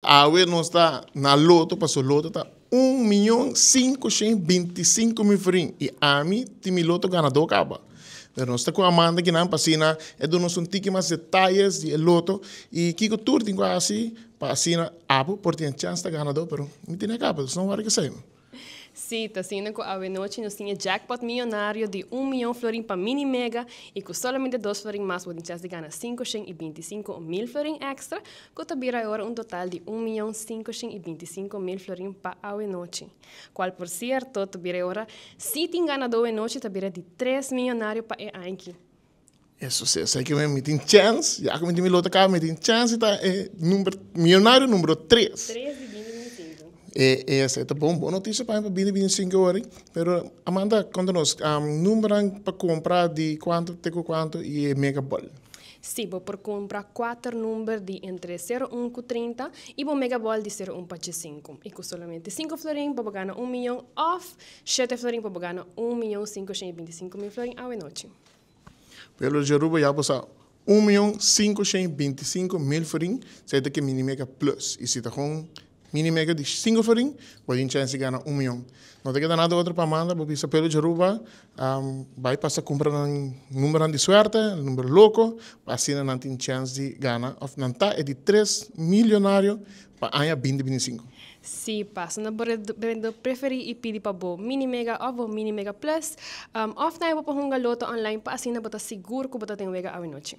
Awe nos ta na loto, paso loto ta 1.525.000 florin i ami tin mi loto ganadó kaba. Pero nos ta ku Amanda kinan pa asina e duna nos un tiki mas detayes di e loto i kiko tur tin ku hasi pa asina abo por tin e chèns ta ganadó, pero mi tene kaba, dus no wòri ku esei. Sí, ta asina ku awenochi nos tin e jackpot miyonario di 1 miyon florin pa Mini Mega i ku solamente 2 florin mas bo tin chèns di gana 525.000 florin èkstra, ku ta bira awor un total di 1.525.000 florin pa awenochi. Kual, por sierto, ta bira awor, si tin ganadó awenochi, ta bira di tres miyonario pa e aña aki. Eso sí, esei ku mi tin chèns, ya ku mi tin mi loto kaba, mi tin chèns di ta e number, miyonario number 3. 3 di 2025. Esei ta bon, bon notisia pa mi pa 2025 awor. Pero Amanda, konta nos, numbernan pa kumpra di kuantu te ku kuantu i e Mega Ball? Sí, bo por kumpra kuater number di entre 0, 1 ku 30 i bo Mega Ball di 0, 1 pa 5. I ku solamente 5 florin pa gana 1 miyon òf 7 florin pa gana 1.525.000 florin awenochi. Pero di Aruba ya pasa 1.525.000 florin, esei ta ku Mini Mega Plus. I si ta ku Mini Mega di 5 florin, bo tin chèns di gana 1 miyon. No ta keda nada otro pa Amanda, bo bisa pueblo di Aruba, bai pasa kumpra nan numbernan di suerte, number loko, pa asina nan tin chèns di gana, òf nan ta e di 3 miyonario pa aña 2025. Sí, pasa na bo bendedó preferí i pidi pa bo Mini Mega òf bo Mini Mega Plus, òf na bo hunga loto online pa asina bo ta sigur ku bo ta den wega awenochi.